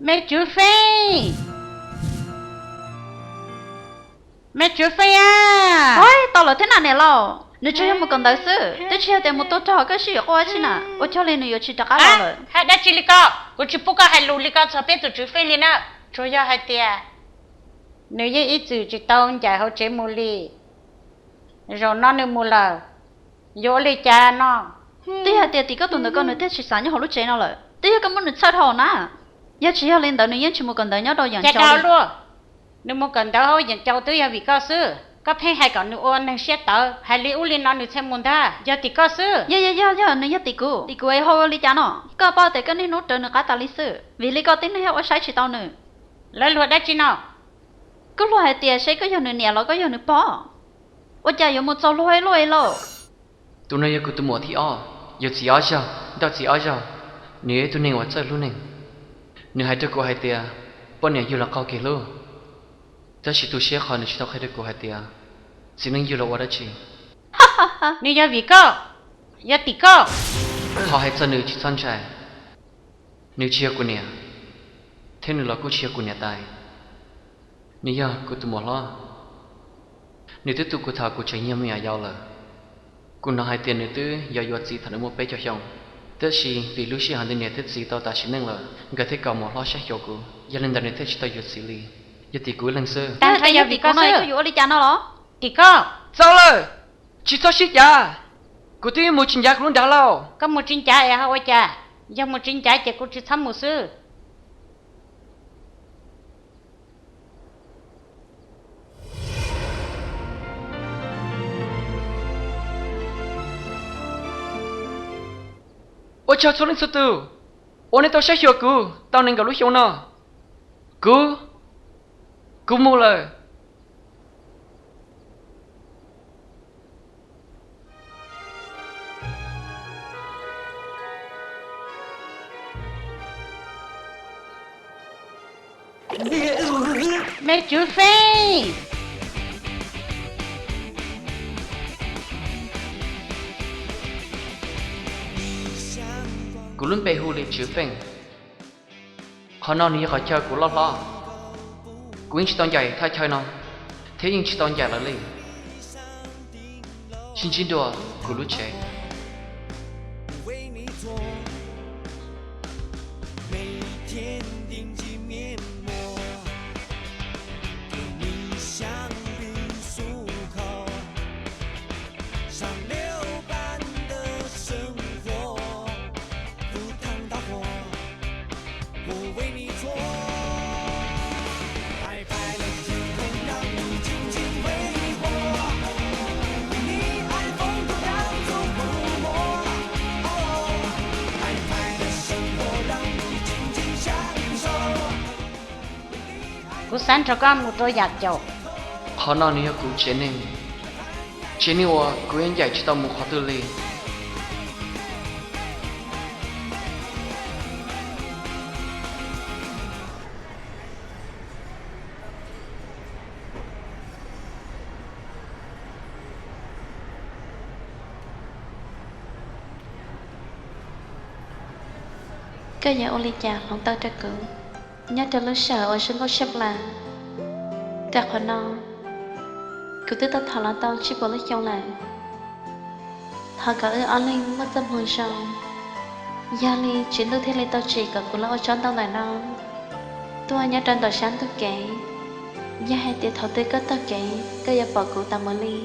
Me Tswv Feej, me Tswv Feej a! Ua, tau lawm thiab na niam laus, nws tsuas yog mus kawm ntawv xwb, twb tsis yog tias mus tua rog, koj sib yuav quaj ua tsi na, ua cas li nws yuav tsis rov qab los lawm? Hais dab tsi li ko? Kuv tsis pub koj hais lus li ko txog peb tus Tswv Feej li na. Tsuas yog hais tias nws yeej ib txwm tsis tau ncaim hauv tsev mus li, zaum no nws mus lawm, yuav ua li cas no? Twb yog hais tias tim koj tus ntawm ko nws thiaj tsis xav nyob hauv lub tsev no lawm, twb yog koj muab nws txhawj dhau na. Yog tsis yog li ntawd nws yeej tsis mus kawm ntawv nyob rau Yeem Caus li. Nws mus kawm ntawv hauv Yeem Caus twb yog vim koj xwb, koj pheej hais kom nws ua neeg siab tawv, hais li ub li no nws thiaj mus ntag, yog tim koj xwb. Yog yog yog yog, nws yog tim kuv, tim kuv es ho ua li cas no? Koj paub tias koj niaj hnub rawv nws qab tas li xwb, vim li koj tib neeg yog ua saib tsis tau nws. Lawv luag dab tsi no? Kuj luag hais tias seb koj yog nws niam los koj yog nws pog. Ua cas yuav mus txaus luag ib luaj lauj? Tus no yog kuv tus muam thib ob, yug txiv ob zaug, nrauj txiv ob zaug. Nws yog ib tug neeg uas txawj hlub neeg. Nws hais rau kuv hais tias poj niam yug los qaug kev hlub, tab sis tu siab qhov nws tsis tau qhia rau kuv hais tias txiv neej yug los ua dab tsi. Nws yog vim koj, yog tim koj. Qhov hais txog nws tsis txhob ntshai. Nws tsis yog kuv niam, thiab nws los kuj tsis yog kuv niam tais. Nws yog kuv tus muam hlob. Nws twb tu kuv thaum kuv tseem yog me nyuam yaus lawm. Kuv hnov hais tias nws twb yog yuav txiv thaum nws muaj peb caug xyoo, tab sis vim lub sij hawm ntawd niam thiab txiv tau tas sim neej lawm, nkawd thiaj kom muam hlob saib xyuas kuv, yog li ntawd nws thiaj tsis tau yuav txiv li. Yog tim kuv ib leeg xwb. Tag nrho yog vim koj xwb. Koj yuav ua li cas no los? Tim koj. Txaus lawm, tsis txhob sib cav. Kuv twb mus tsis ncav kuv lub nrad lauj. Koj mus tsis ncav es ho ua cas? Yog mus tsis ncav ces kuv tsis txhob mus xwb. Ua tsaug txhua leej txhua tus uas nej tau saib xyuas kuv tau nees nkaum lub xyoo no. Kuv, kuv mus lawm. Me Tswv Feej, kuv lub npe hu li Tswv Feej. Qhov no nws yog qhov chaw kuv loj hlob. Kuv yeej tsis tau ncaim thaj chaw no, thiab yeej tsis tau ncaim lawv li. Sib ntsib dua kuv lub tsev. Kuv xav nrog koj mus rau Yam Caum. Qhov no nws yog kuv tsev neeg, tsev neeg uas kuv yeej ncaim tsis tau mus qhov twg li. Koj yuav ua li cas hloov tau rau kuv nyob rau lub sij hawm uas zoo nkauj tshaj plaws rau qhov no? Kuv twb tau thov los tau tsib puas lub xyoo lawm, thov kom wb ob leeg muaj txoj hmoo zoo. Yog li Tswv Ntuj thiaj li tau tsim kom kuv los ua tsob ntoo ntawm no tuaj nyob rau ntawm sab ntug kev. Yog hais tias thaum twg koj taug kev koj yuav pom kuv tas mus li.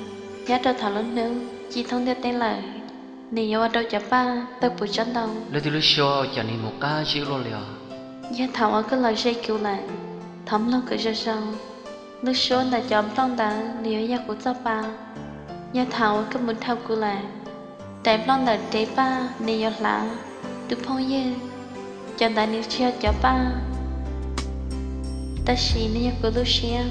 Nyob rau thaum lub hnub ci thoob ntiaj teb lawm, nws yuav ua rau cov paj tawg puv tsob ntoo. Leej twg lub suab ua cas nws mus qab zib luaj li os? Yog thaum uas koj los ze kuv lawm, thov mloog kuv zoo zoo. Lub suab ntawm cov nplooj ntawd nws yuav yog kuv txoj pa. Yog thaum uas koj mus dhau kuv lawm, daim nplooj ntawm dev paj nws yuav hlav. Tus phooj ywg, cov ntawd nws tsis yog cov paj, tab sis nws yog kuv lub siab.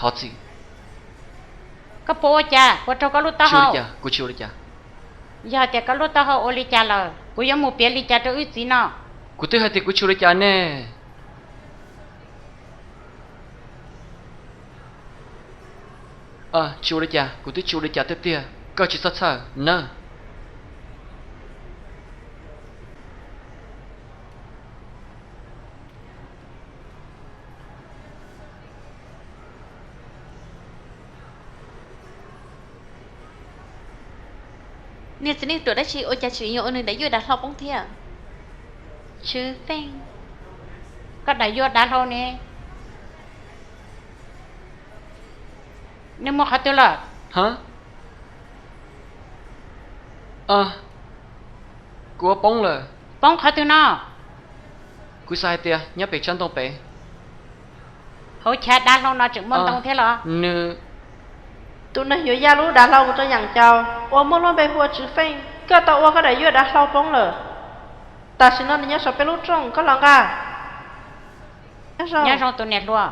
Thov txim. Koj puas ua cas? Puas raug koj lub taub hau? Kuv tsis ua li cas. Yog tias koj lub taub hau ua li cas lawm? Kuv yuav mus piav li cas rau wb txiv no? Kuv twb hais tias kuv tsis ua li cas ne. Tsis ua li cas, kuv twb tsis ua li cas tiag tiag, koj tsis txhob txhawj nawb. Niag txiv neej ruam dab tsi ua cas tseem yuav ua nws daim yuaj dav hlau poob thiab? Tswv Feej. Koj daim yuaj dav hlau ne? Nws mus qhov twg lawm? Kuv ua poob lawm. Poob qhov twg no? Kuv xav hais tias nyob pem tsab ntoo pem. Hauv chav dav hlau no tseem muaj ntoo thiab los? Nws. Tus neeg yuav ya lub dav hlau mus rau Yam Caus uas muaj lub npe hu ua Tswv Feej, koj tau ua koj daim yuaj dav hlau poob lawm. Tam sim no nws nyob saum peb lub rooj, koj los nqa. Nyob zoo tus niam hluas,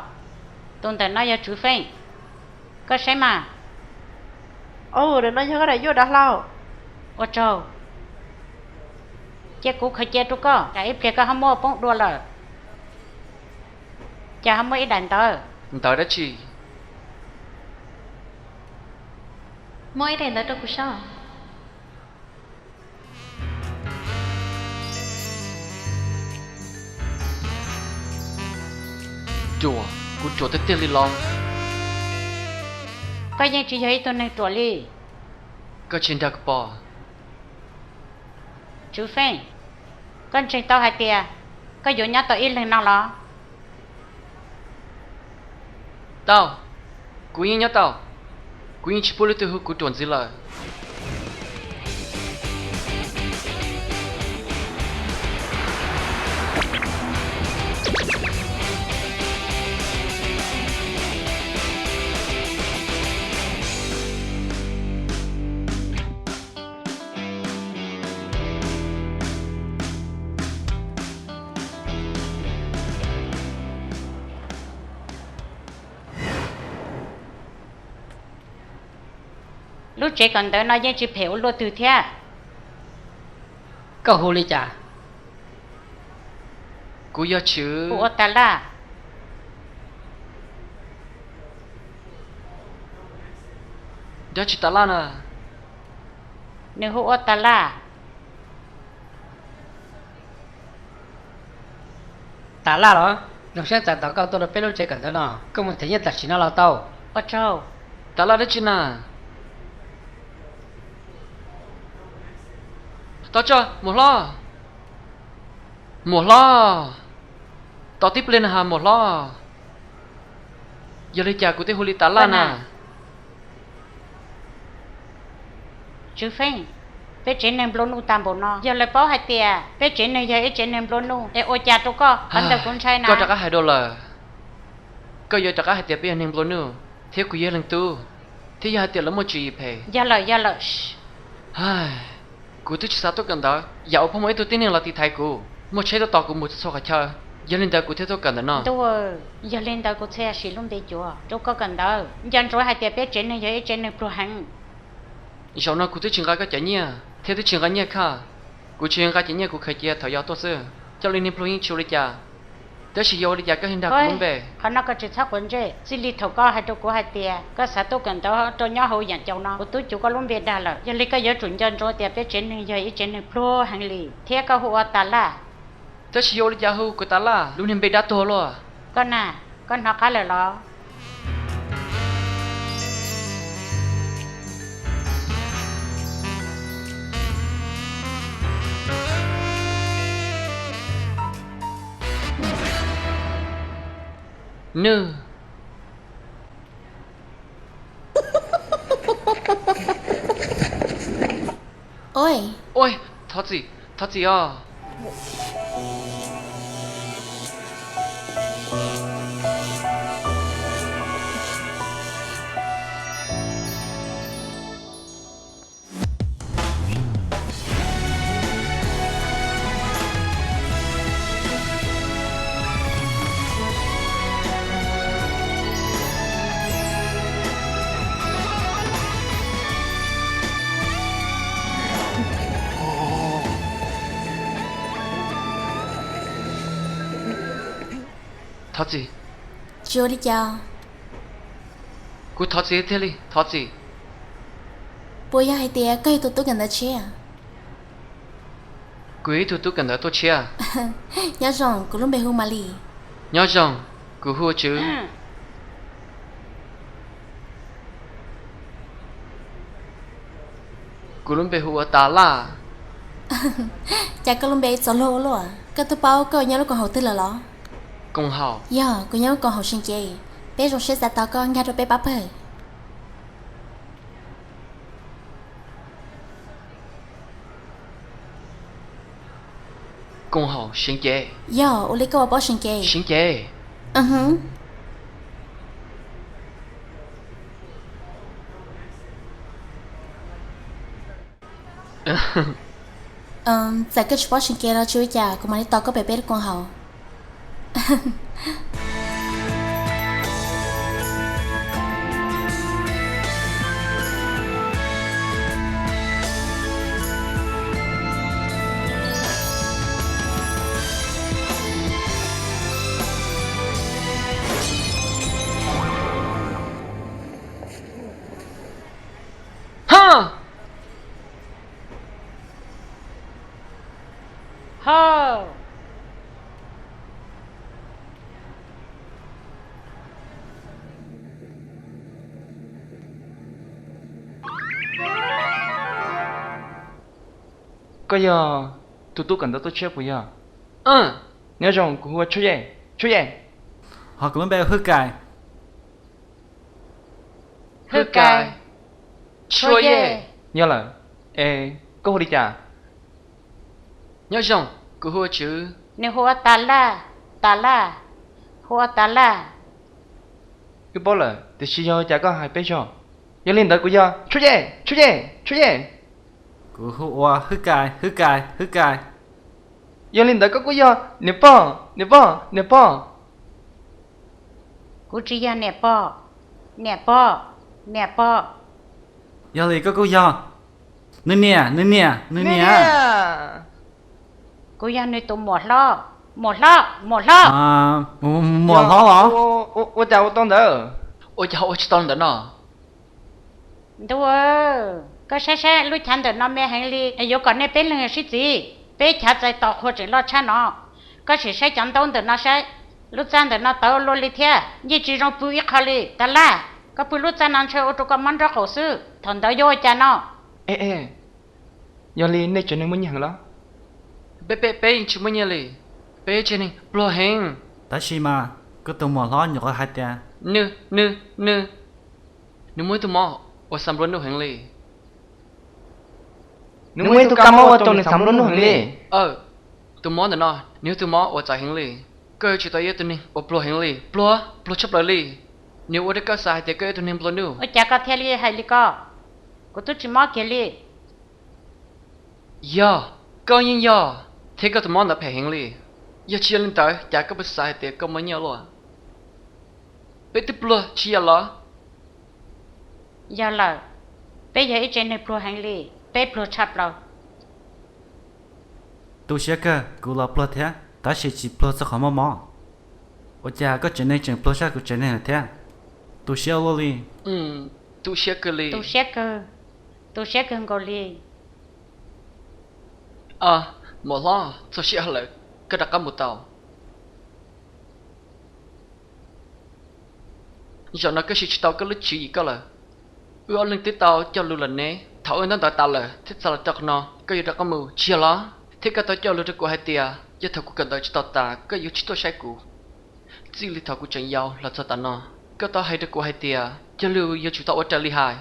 tus ntawm no yog Tswv Feej, koj saib mas. Ntawm no yog koj daim yuaj dav hlau. Ua tsaug. Cia kuv khaws cia rau koj, tsam ib pliag koj ho muab poob dua lawm, ces ho muaj ib daim ntawv. Ntawv dab tsi? Muab ib daim ntawv rau kuv soj. Ruam, kuv ruam tiag tiag li los? Koj yeej tsis yog ib tug neeg ruam li. Koj tsis nrag kuv pom. Tswv Feej, koj ntseeg tau hais tias koj yuav nyob tau ib leeg no los? Tau, kuv yeej nyob tau. Kuv yeej tsis pub leej twg hu kuv ruam ntxiv lawm. Lub tsev kawm ntawv no yeej tsis phem ua luaj twg thiab. Koj hu li cas? Kuv yog Tswv. Hu ua Tas Laj. Dab tsi Tas Laj na? Nws hu ua Tas Laj. Tas Laj los? Zoo siab txais tos koj tuaj rau peb lub tsev kawm ntawv no, koj mus them nyiaj tam sim no los tau. Ua tsaug. Tas Laj dab tsi na? Tos tso, muam hlob. Muam hlob. Tos tib pliag na has muam hlob. Yog li cas kuv thiaj hu li Tas Laj na? Tswv Feej, peb tsev neeg nplua nuj tag npaum no, yog lawv paub hais tias peb tsev neeg yog ib tsev neeg nplua nuj es ua cas rau koj, qhov ntawd kuv ntshai na. Koj rov qab hais dua lawm. Koj yuav rov qab hais tias peb yog neeg nplua nuj, thiab kuv yog leej tub, thiab yog hais tias lawv muaj tswv yim phem. Yog lawm, yog lawm. Kuv twb tsis xav tuaj kawm ntawv, yam uas pheej muaj ib tug tib neeg los tiv thaiv kuv, muaj tsheb tuaj tos kuv mus txhua qhov chaw. Yog li ntawd kuv thiaj tuaj kawm ntawv no. Ntuj, yog li ntawd kuv thiaj sim lub npe cuav rau koj kawm ntawv. Nco ntsoov hais tias peb tsev neeg yog ib tsev neeg pluag heev. Zaum no kuv twb tsis nqa koj cov nyiaj thiab twb tsis nqa nyiaj khaj. Kuv tsis nqa cov nyiaj, kuv khaws cia thaum yog tuaj xwb. Coj li niag pluag yeej tsis ua li cas, tab sis yog ua li cas koj thiaj nrag kuv lub npe? Qhov no koj tsis txhob quav ntsej. Txij li thaum koj hais rau kuv hais tias koj xav tuaj kawm ntawv rau nyob hauv Yam Caus no, kuv twb cuav koj lub npe dag lawm. Yog li koj yuav tsum nco ntsoov tias peb tsev neeg yog ib tsev neeg pluag heev li, thiab koj hu ua Tas Laj. Tab sis yog ua li cas hu kuv Tas Laj, lub niag npe dab tuag luaj? Koj na, koj hnov qab lawm los? Nws. Ua, thov txim, thov txim os. Thov txim. Tsis ua li cas. Kuv thov txim tiag li, thov txim. Puas yog hais tias koj yog tus tub kawm ntawv tshiab? Kuv yog ib tug tub kawm ntawv tuaj tshiab. Nyob zoo, kuv lub npe hu Malis. Nyob zoo, kuv hu ua Tswv. Kuv lub npe hu ua Tas Laj. Cas koj lub npe txaus luag ua luaj. Koj twb paub koj nyob lub koom haum twg lawm los? Koom haum? Yog, kuv nyob lub koom haum Seev Cev. Peb zoo siab txais tos koj nkag rau peb pab pawg. Koom haum Seev Cev? Yog, ua li koj puas paub Seev Cev? Seev Cev? Txawm koj tsis paub Seev Cev los tsis ua cas, kuv mam li tos koj pem peb lub koom haum. Koj yog tus tub kawm ntawv tuaj tshiab puas yog? Nyob zoo, kuv hu ua Tshuab Yej. Tshuab Yej. Ho kuv lub npe hu Hwj Kais. Hwj Kais. Tshuab Yej. Yog lawm. Es koj hu li cas? Nyob zoo, kuv hu ua Tswv. Nws hu ua Tas Laj. Tas Laj. Hu ua Tas Laj. Wb paub lawm, tiam sis yog cas koj hais peb zog? Yog li ntawd kuv yog Tshuab Yej. Tshuab Yej. Tshuab Yej. Kuv hu ua Hwj Kais. Hwj Kais. Hwj Kais. Yog li ntawd koj kuj yog niam pog. Niam pog. Niam pog. Kuv tsis yog niam pog. Niam pog. Niam pog. Yog li koj kuj yog nws niam. Nws niam. Nws niam. Kuv yog nws tus muam hlob. Muam hlob. Muam hlob. Muam hlob los? Ua cas ua tau ntawd? Ua cas ho ua tsis tau ntawd no? Ntuj, koj saib saib lub chav ntawm no me heev li, yuav kom nej peb leeg sib txwv. Peb chav txais tos qhua tseem loj tshaj no. Koj sim saib cov ntaub ntawm no saib, lub txaj ntawm no tawv luaj li thiab, yeej tsis zoo pw ib qho li. Tas Laj, koj pw lub txaj no ntshe ua rau koj mob nraub qaum xwb, thaum ntawd yuav ua cas no? Yog li nej tsev neeg muaj nyiaj heev los? Peb, peb, peb yeej tsis muaj nyiaj li, peb tsev neeg pluag heev. Tab sis mas koj tus muam hlob nyuam qhuav hais tias nws, nws, nws, nws muaj ib tug mob uas xa nplua nuj heev li. Nws muaj ib tug kab mob ua rau nws xa nplua nuj heev li. Tus mob ntawm no nws yog tus mob uas txawv heev li. Koj yuav tsum tau yog ib tug neeg uas pluag heev li, pluag, pluag tshaj plaws li. Nws ua rau koj xav hais tias koj yog ib tug neeg nplua nuj. Ua cas koj thiaj li hais li ko? Kuv twb tsis mob kiag li. Yog, koj yeej yog, thiab koj tus mob ntawd phem heev li. Yog tsis yog li ntawd cas koj puas xav hais tias koj muaj nyiaj luaj? Peb twb pluag tsis yog los? Yog lawm, peb yog ib tsev neeg pluag heev li, peb pluag tshaj plaws. Tu siab kawg, kuv los pluag thiab, tab sis tsis pluag txog qhov mob mob. Ua cas koj tsev neeg tseem pluag tshaj kuv tsev neeg lawm thiab? Tu siab ua luaj li. Tu siab kawg li. Tu siab kawg, tu siab kawg nkaus li. Muam hlob, txog sij hawm lawm, koj rov qab mus tau. Zaum no koj siv tsis tau koj lub tswv yim koj lawm. Wb ob leeg twb tau cog lus lawm ne, thaum wb ntaub ntawv tas lawm thiab txog los rau qhov no koj yuav rov qab mus tsis yog los? Thiab koj tau cog lus rau kuv hais tias yog thaum kuv kawm ntawv tsis tau tas koj yuav tsis tuaj saib kuv. Txij li thaum kuv tseem yau los txog tav no, koj tau hais rau kuv hais tias cog lus yuav tsum tau ua raws li hais.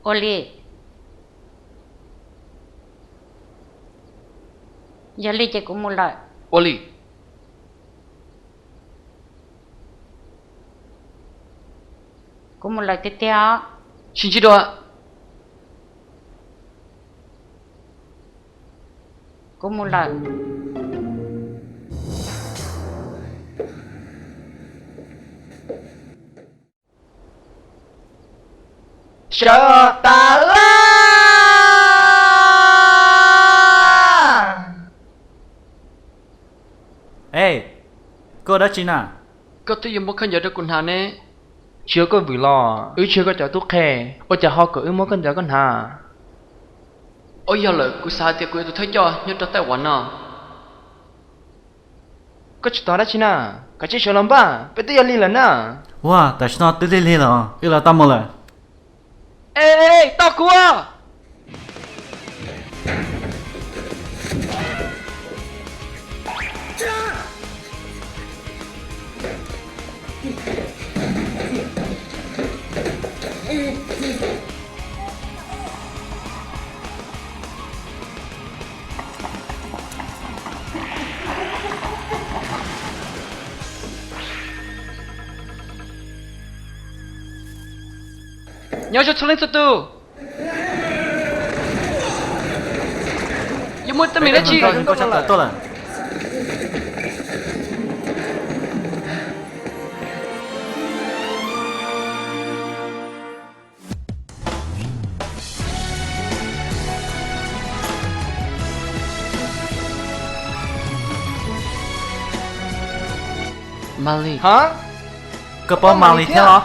Ua li. Yog li ces kuv mus lawm. Ua li. Kuv mus lawm tiag tiag os. Sib ntsib dua. Kuv mus lawm. Sawv tas laj. Es, Koj dab tsi na? Koj twb yuav muab khaub ncaws rau kuv hnav ne. Tsis yog koj vwm los? Wb tsis yog koj cov tub qhe, ua cas ho kom wb muab khaub ncaws koj hnav? Ua yog lawm, kuv xav hais tias kuv yog tus thawj coj nyob rau Taiv Vam no. Koj tsis tos dab tsi na? Kav tsij sawv los npaj, peb twb yuav lig lawm na. Ua, tam sim no twb lig lig lawm, wb los tau mus lawm. Ej, ej, ej, tos kuv! Nyob zoo txhua leej txhua tus. Yuav muaj teeb meem dab tsi? Mali. Ha? Koj paub Mali thiab los?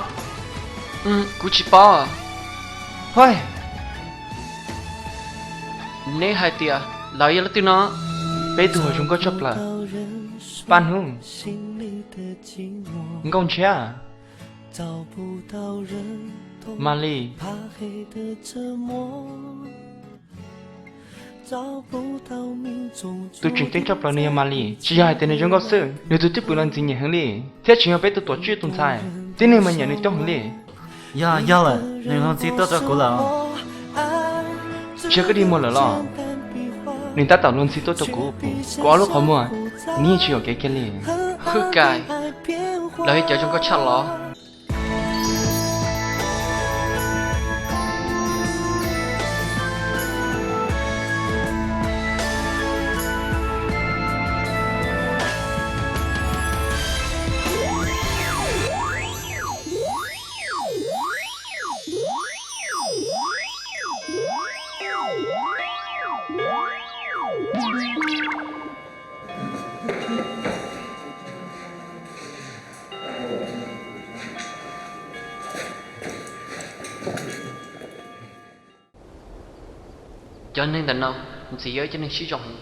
Kuv tsis paub. Hais, neb hais tias lawv yog leej twg no? Peb tus uas zoo nkauj tshaj plaws. Paj Hnub. Nkauj Ntshiab. Mali. Tus tseem ceeb tshaj plaws nws yog Mali, tsis yog hais tias nws zoo nkauj xwb, nws tus cwj pwm los ntxim nyiam heev li, thiab tseem yog peb tus tuam tswj tus ntxhais, tib neeg mas nyiam nws coob heev li. Yog, yog lawm, nws luag ntxhi tuaj rau kuv lawm. Tsis yog koj dig muag lawm los? Nws tab tom luag ntxhi tuaj rau kuv, kuv ob lub qhov muag, nws yeej tsis yuam kev kiag li. Hwj Kais, lawv yog cov zoo nkauj tshaj los? Cov neeg ntawm no ntxim yog ib cov neeg siab zoo heev.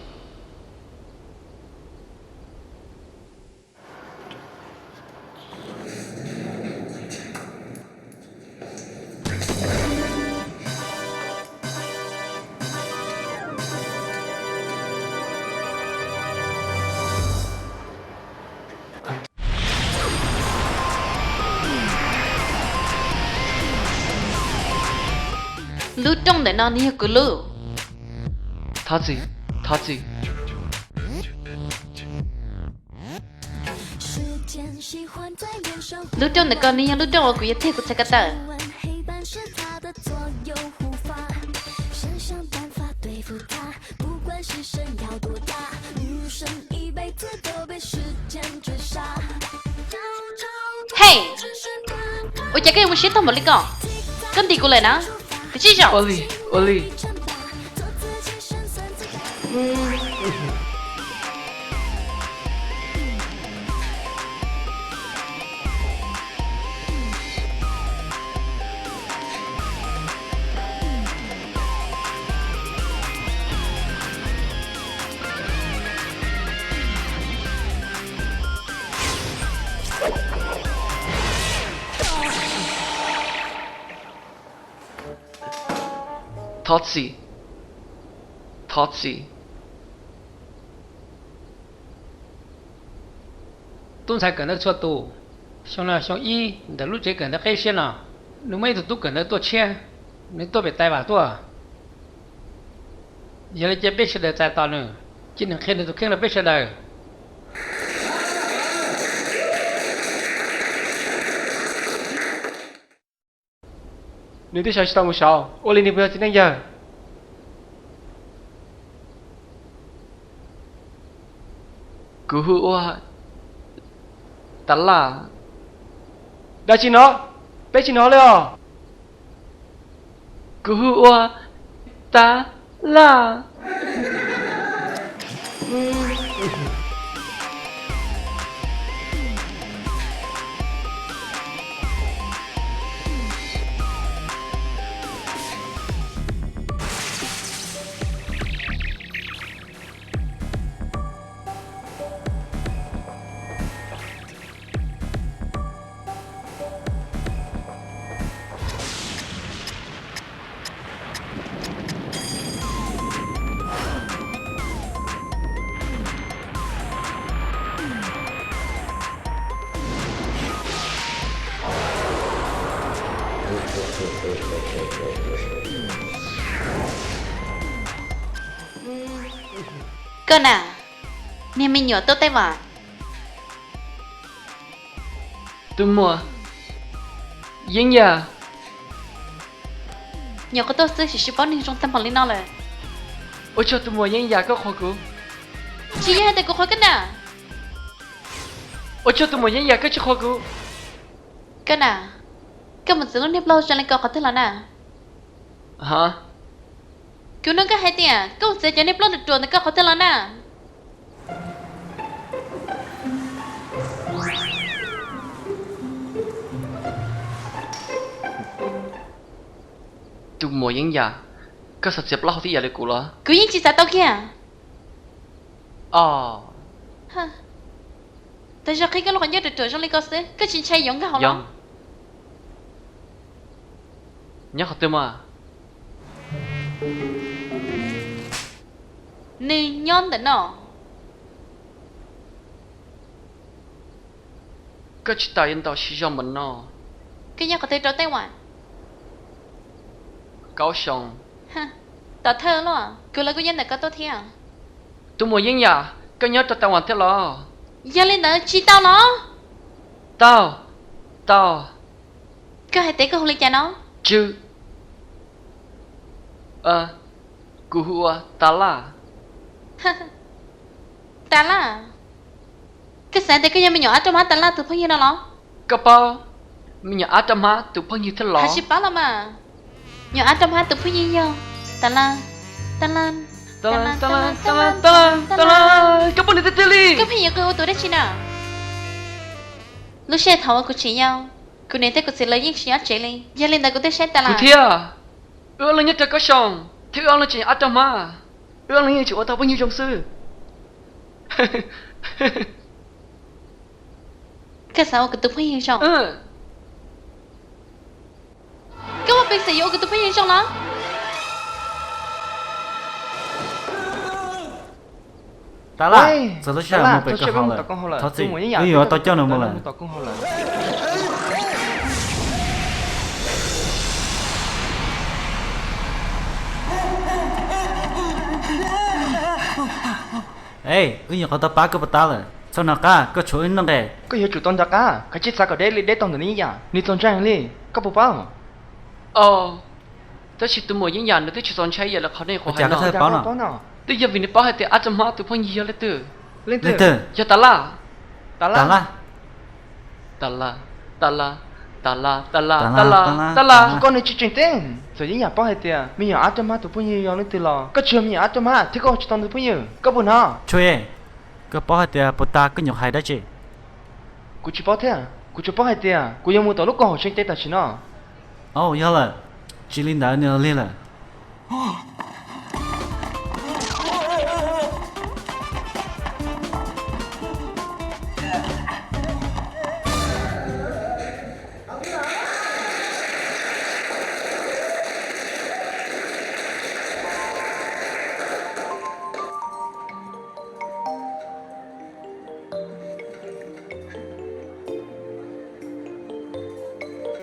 Lub rooj ntawm no nws yog kuv lub. Thov txim, thov txim. Lub rooj ntawm ko nws yog lub rooj uas kuv yuav thiaj kuv txhais ko taw. Hej, ua cas koj yuav muaj siab tag npaum li ko? Koj ntim kuv lawm na, kav tsij zaum. Ua li, ua li. Thov txim, thov txim. Tub ntxhais kawm ntawv txhua tus, xyoo no xyoo ib ntawm lub tsev kawm ntawv qib siab no, nws muaj ib tug tub kawm ntawv tuaj tshiab, nws tuaj pem Taiv Vam tuaj. Yog li cia peb sawv daws txais tos nws, cia nws qhia nws tus kheej rau peb sawv daws. Nws twb sawv tsis tau mus saud, ua li nws puas yog txiv neej yawg? Kuv hu ua Tas Laj. Dab tsi no? Peb tsis hnov li os. Kuv hu ua Tas Laj. Koj na, niag me nyuam tuaj tej vas. Tus muam Yeeb Yam. Nyuam qhuav tuaj xwb sim sib paub neeg zoo tag npaum li no lawm. Ua tsaug tus muam Yeeb Yam koj qhuas kuv. Tsis yog hais tias kuv qhuas koj na. Ua tsaug tus muam Yeeb Yam koj tsis qhuas kuv. Koj na, koj mus txwv lub niag plaub zoo li ko qhov twg los na? Ha? Kuv nug koj hais tias koj mus txwv cov niag plaub ruam ruam ntawd ko qhov twg los na? Tus muam Yeeb Yam, koj xav txiav plaub hau tib yam li kuv los? Kuv yeej tsis xav tau kiag. Os. Tag zog qhib koj lub qhov ncauj ruam ruam zoo li ko xwb koj tsis ntshai yuav nkag hauv los? Nyob qhov twg mas? Nws nyob ntawm no. Koj tsis tas yuav ntaus siv zog npaum no. Koj nyob qhov twg rau tej vas? Kaub xyoo. Tom thawj los kuv lawv kuj nyob ntawm ko tuaj thiab. Tus muam Yeeb Yam, koj nyob rau tej vas thiab los? Yog li ntawd tsis tau los? Tau, tau. Koj hais tias koj hu li cas no? Tswv, kuv hu ua Tas Laj. Tas Laj? Koj xav tias koj yog me nyuam ab roj hmab Tas Laj tus phooj ywg no los? Koj paub me nyuam ab roj hmab tus phooj ywg thiab los? Hais tsis paub los mas. Nyuam ab roj hmab tus phooj ywg yog Tas Laj, Tas Laj, Tas Laj, Tas Laj, Tas Laj, Tas Laj. Koj pom nws tiag tiag li. Koj pheej yuav qw ua tus dab tsi na? Lub sij hawm thaum uas kuv tseem yau, kuv niam thiab kuv txiv lawv yeej tsis nyob tsev li, yog li ntawd kuv thiaj saib Tas Laj. Kuv thiab. Wb ob leeg nyob rau Kaub Xyoos thiab wb ob leeg tseem yog ab roj hmab, wb ob leeg yeej tseem ua tau phooj ywg zoo xwb. Koj xav ua kuv tus phooj ywg zoo? Koj muaj peev xwm yuav ua kuv tus phooj ywg zoo los? Tas Laj, txog lub sij hawm mus pem koj hauv lawm, thov txim, wb yuav tau coj nws mus lawm. Es, wb nyuam qhuav tau pab koj puas tas lawm? Txhob hnov qab, koj tshuav wb noj nqe. Koj yuav tsum tau nco qab, kav tsij xav kom deb li deb tau ntawm nws ib yam, nws txaus ntshai heev li, koj puas paub? Tab sis tus muam Yeeb Yam nws twb tsis txaus ntshai ib yam li qhov nej qhuas hais no. Twb yog vim nws paub hais tias ab roj hmab tus phooj ywg yog leej twg. Leej twg? Yog Tas Laj. Tas Laj. Tas Laj, Tas Laj, Tas Laj, Tas Laj, Tas Laj, Tas Laj. Koj nws tsis tseem ceeb. Txawm Yeeb Yam paub hais tias me nyuam ab roj hmab tus phooj ywg yog leej twg los koj tsis yog me nyuam ab roj hmab thiab koj tsis tau nws phooj ywg, koj puas hnov? Tshuav, koj paub hais tias puas tas koj nyuam hais dab tsi? Kuv tsis paub thiab, kuv tsuas paub hais tias kuv yuav mus tom lub koog haum Seev Cev tam sim no. Au, yog lawm, tsis li ntawd nws lig lawm.